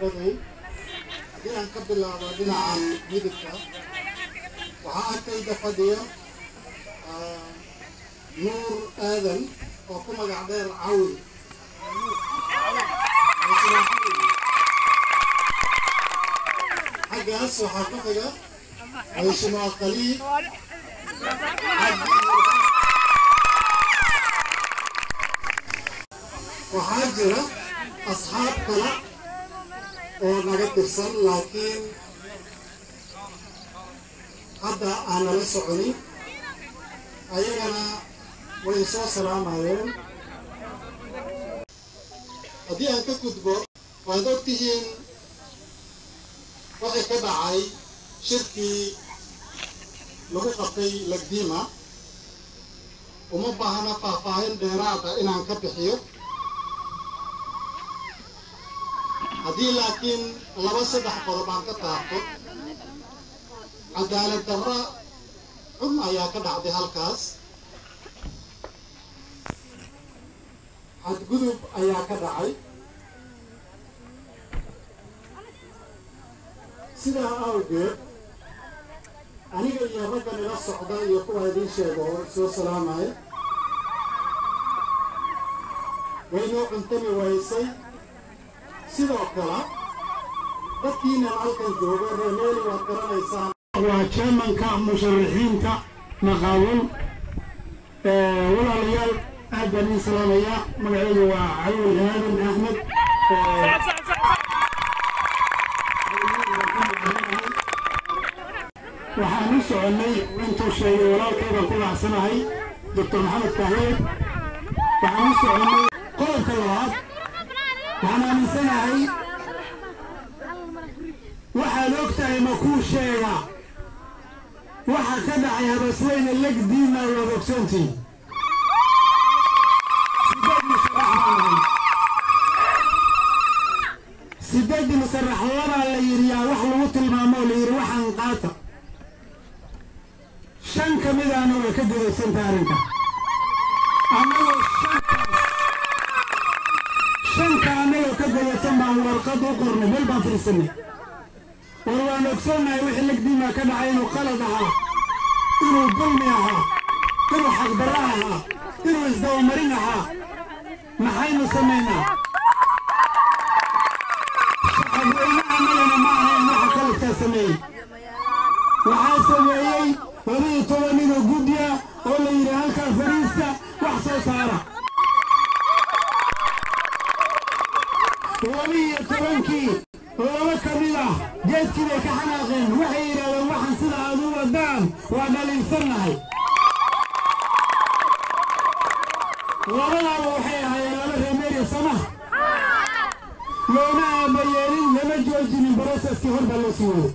Haddii aan ka bilaabo dhinacan midigta, waxaa agtayda fadhiya Nuur Aadan oo ku magac dheer Cawil. Xaggaas waxaa ku xiga Mheshimiwa Khaliif Cabdi. Waxaa jira asxaab kale oo naga tirsan, laakiin hadda aan nala soconin, ayagana way soo salaamayeen. Haddii aan ka gudbo, waad og tihiin waxay ka dhacay shirkii lagu qabtay Lagdima. Uma baahna faahfaahin dheeraada inaan ka bixiyo haddii, laakiin laba saddex qodob aan ka taabto. Cadaalad darra xun ayaa ka dhacday halkaas, xadgudub ayaa ka dhacay. Sidaa awgeed aniga iyo raggan ila socda iyo kuwa idiin sheega oo soo salaamaya waynoo cuntami waysay. Sidoo kale dadkiinan halkan joogo reemeeli waad garanaysaan, waa chairmanka musharaxiinta Maqaawal. Walaalayaal, aad baan idiin salaamayaa. Magacaygu waa Cawil Aadan Axmed. Waxaan u soconnay intuu sheegay walaalkay baan ku raacsanahay, Doctor Maxamed Kahleed. Waxaan u soconnay qodobka labaad. Waxaan aaminsanahay waxaad og tahay ma kuu sheega waxa ka dhacay Habasweyne Legdiina. Waad ogsoontiin, 8 musharax baan ahay. 8-dii musarax labaa la yidhi yaa wax lagu tilmaamo oo la yidhi waxaan qaata. 5 ka midaana way ka gudaysantaha arrinka. Annagoo shantaas shanka annagoo ka gudaysan baan warqad u qornay, meel baan fadhiisanay. War waan ogsoonnahay wixii Legdiima ka dhacay inuu qalad ahaa, inuu dulmi ahaa, inuu xaqdarro ahaa, inuu isdabamarin ahaa. Maxaynu samaynaa? Shacabweyne annagana ma ahayn waxa qaladkaa sameeyey. Waxaa sameeyey 12 ninoo guddiya oo la yidhi halkaa fariista wax soo saara. 12-kii laba ka mid ah geedkii bay ka xanaaqeen, waxay yidhahdeen waxaan sida aad u wadaan waa dhaliilsannahay. Labadaaba waxay ahaayeen laba reemeeriya samaha. Looma aabayeelin, lama joojinin, broseskii hor baa loo sii waday.